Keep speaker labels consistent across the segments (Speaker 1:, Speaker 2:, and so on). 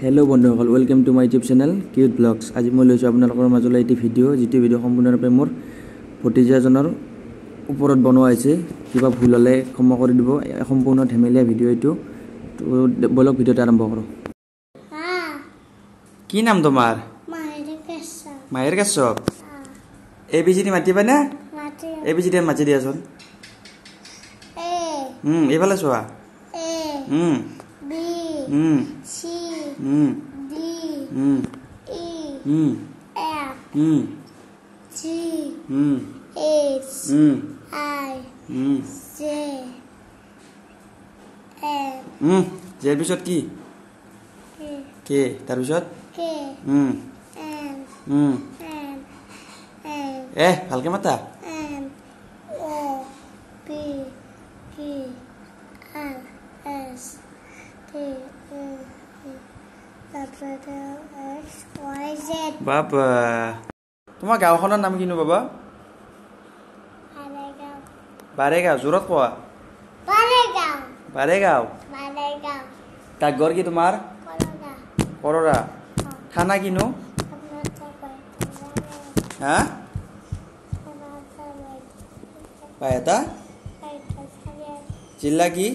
Speaker 1: Hello' বন্ধুসকল, welcome to my YouTube channel cute blogs. আজি মই লৈছোঁ আপোনালোকৰ মাজলৈ এটি ভিডিঅ', যিটো ভিডিঅ' সম্পূৰ্ণৰূপে মোৰ ভতিজাজনৰ ওপৰত বনোৱা হৈছে। কিবা ভুল হ'লে ক্ষমা কৰি দিব। সম্পূৰ্ণ ধেমেলীয়া ভিডিঅ' এইটো। তো ব'লক, ভিডিঅ'টো আৰম্ভ কৰোঁ। কি নাম তোমাৰ? মাহেৰ Kashyap. A B C D মাতিবানে? A B C D মাতি দিয়াচোন। এইফালে চোৱা।
Speaker 2: D E F G H I J L।
Speaker 1: জেৰ পিছত কি? কে। তাৰপিছত?
Speaker 2: K M M M।
Speaker 1: এ ভালকে মাতা।
Speaker 2: M O P Q R S T U V W X Y Z।
Speaker 1: বাবা, তোমাৰ গাঁওখনৰ নাম কিনো বাবা?
Speaker 2: বাৰেগাঁও।
Speaker 1: বাৰেগাঁও। জোৰত কোৱা।
Speaker 2: বাৰেগাঁও।
Speaker 1: বাৰেগাঁও।
Speaker 2: বাৰেগাঁও।
Speaker 1: ডাকঘৰ কি তোমাৰ?
Speaker 2: কৰৰা।
Speaker 1: কৰৰা। থানা কিনো? হা, বাইহাটা। জিলা কি?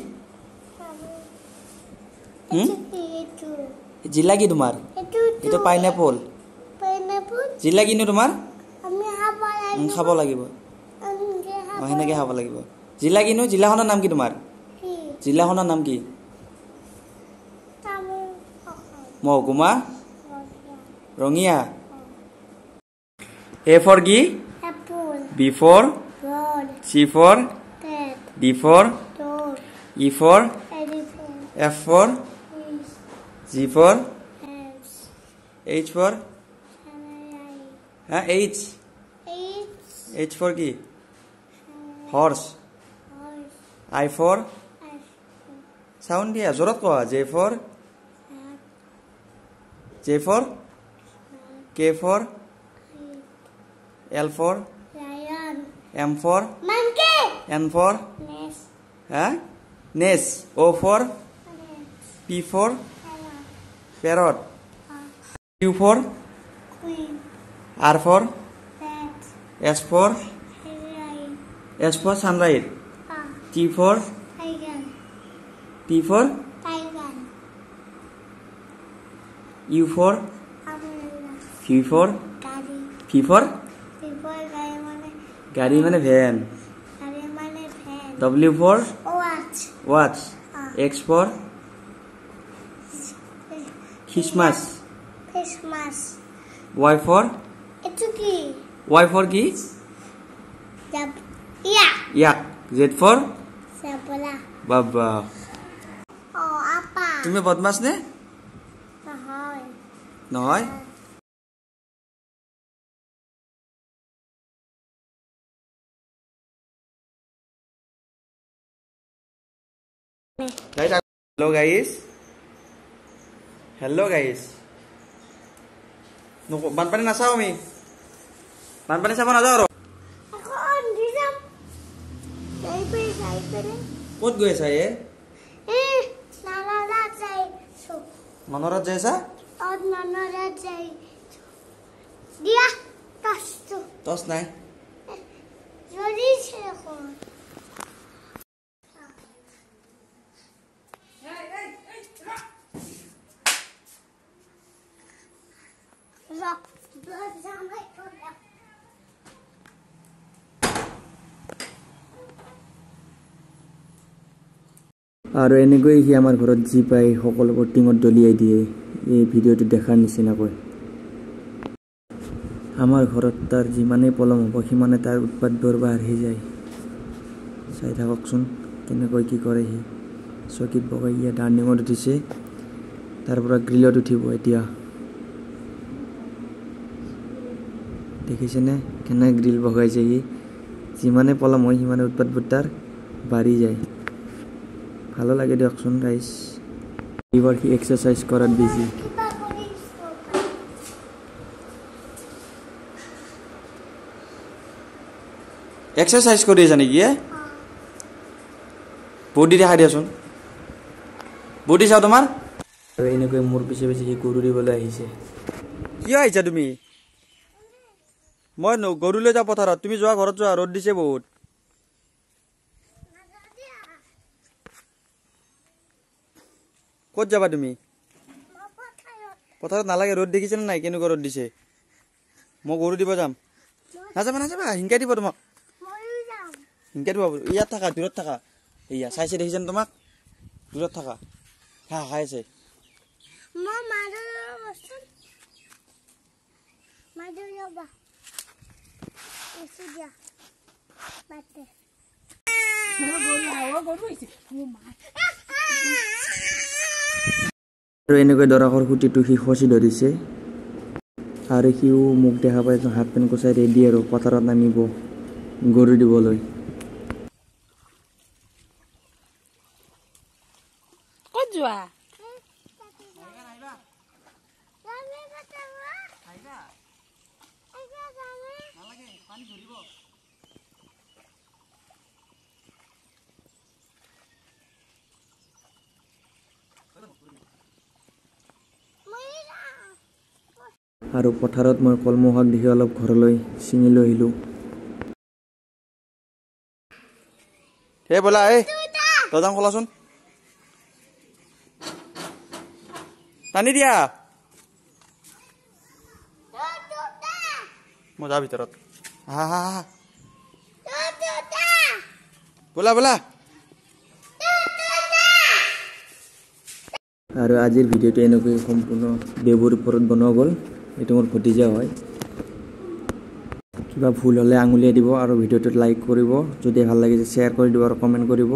Speaker 1: জিলা কি তোমাৰ? এইটো পাইনাপল। জিলা কিনো তোমাৰ? খাব লাগিব, সেনেকে খাব লাগিব। জিলা কিনো? জিলাখনৰ নাম কি তোমাৰ? জিলাখনৰ নাম কি? মহকুমা ৰঙিয়া। এ ফৰ কি? B for, C for, D for, E for, F for, G for, H for, হা, এইচ, এইচ ফৰ কি? হৰ্চ। আই ফৰ, চাউণ্ড দিয়া, জোৰত কোৱা। J for, J for, K for, L for, M for, N for, হা, নেচ, O for, P for parrot, Q for, R for, S for, S for sunlight, T for, T for, U for, V for, V for গাড়ী মানে van, W for watch, X for Christmas, Y for, Y for কি? ইয়াক। Z for বাবা। তুমি বদমাছ নে নহয়? Hello guys, hello guys. বানপানী নাচাওঁ আমি, বানপানী চাব নাযাওঁ আৰু। ক'ত গৈ আছা? এ ননৰাত যাই আছা? টৰ্চ নাই। আৰু এনেকৈ সি আমাৰ ঘৰত যি পায় সকলোবোৰ টিঙত দলিয়াই দিয়ে, এই ভিডিঅ'টো দেখাৰ নিচিনাকৈ। আমাৰ ঘৰত তাৰ যিমানেই পলম হ'ব সিমানে তাৰ উৎপাতবোৰ বাঢ়ি যায়। চাই থাককচোন কেনেকৈ কি কৰে সি। চকীত বগাই ইয়াত ডাইনিঙত উঠিছে, তাৰ পৰা গ্ৰীলত উঠিব এতিয়া। দেখিছেনে কেনে গ্ৰীল বগাইছে সি। যিমানে পলম হয় সিমানে উৎপাতবোৰ তাৰ বাঢ়ি যায়। ভালো লাগে দিয়কচোন গাইজ। এইবাৰ সি এক্সাৰচাইজ কৰাত বিজি। এক্সাৰচাইজ কৰি আছা নেকি? বডি দেখাই দিয়াচোন, বডি চাওঁ তোমাৰ। আৰু এনেকৈ মোৰ পিছে পিছে সি গৰু দিবলৈ আহিছে। কিয় আহিছা তুমি? মই গৰু লৈ যাওঁ পথাৰত, তুমি যোৱা ঘৰত যোৱা, ৰ'দ দিছে বহুত। ক'ত যাবা তুমি? পথাৰত নালাগে, ৰ'দ দেখিছে নে নাই কেনেকুৱা ৰ'দ দিছে। মই গৰু দিব যাম। নাযাবা নাযাবা, হিংকাই দিব তোমাক, হিংকাই দিব। ইয়াত থাকা, দূৰত থাকা। এয়া চাইছে দেখিছেনে তোমাক? দূৰত থাকা। হা খাই আছে। আৰু এনেকৈ দৰাঘৰ খুঁটিটো সি খচি ধৰিছে আৰু সিও মোক দেখা পাই হাফ পেণ্ট কোচাই ৰেডি আৰু পথাৰত নামিব গৰু দিবলৈ।
Speaker 3: ক'ত যোৱা?
Speaker 1: আৰু পথাৰত মই কলমৌ শাক দেখি অলপ ঘৰলৈ ছিঙি লৈ আহিলোঁ। হে ব'লা, এই দৰ্জাখন খোলাচোন, টানি দিয়া। মই যাওঁ ভিতৰত। হা হা হা, ব'লা ব'লা। আৰু আজিৰ ভিডিঅ'টো এনেকৈ সম্পূৰ্ণ বেবুৰ ওপৰত বনোৱা গ'ল। এইটো মোৰ ভতিজা হয়। কিবা ভুল হ'লে আঙুলিয়াই দিব আৰু ভিডিঅ'টোত লাইক কৰিব, যদি ভাল লাগিছে শ্বেয়াৰ কৰি দিব আৰু কমেণ্ট কৰিব।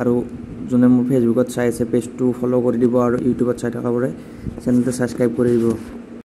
Speaker 1: আৰু যোনে মোৰ ফেচবুকত চাই আছে পেজটো ফ'ল' কৰি দিব আৰু ইউটিউবত চাই থকাবোৰে চেনেলটো ছাবস্ক্ৰাইব কৰি দিব।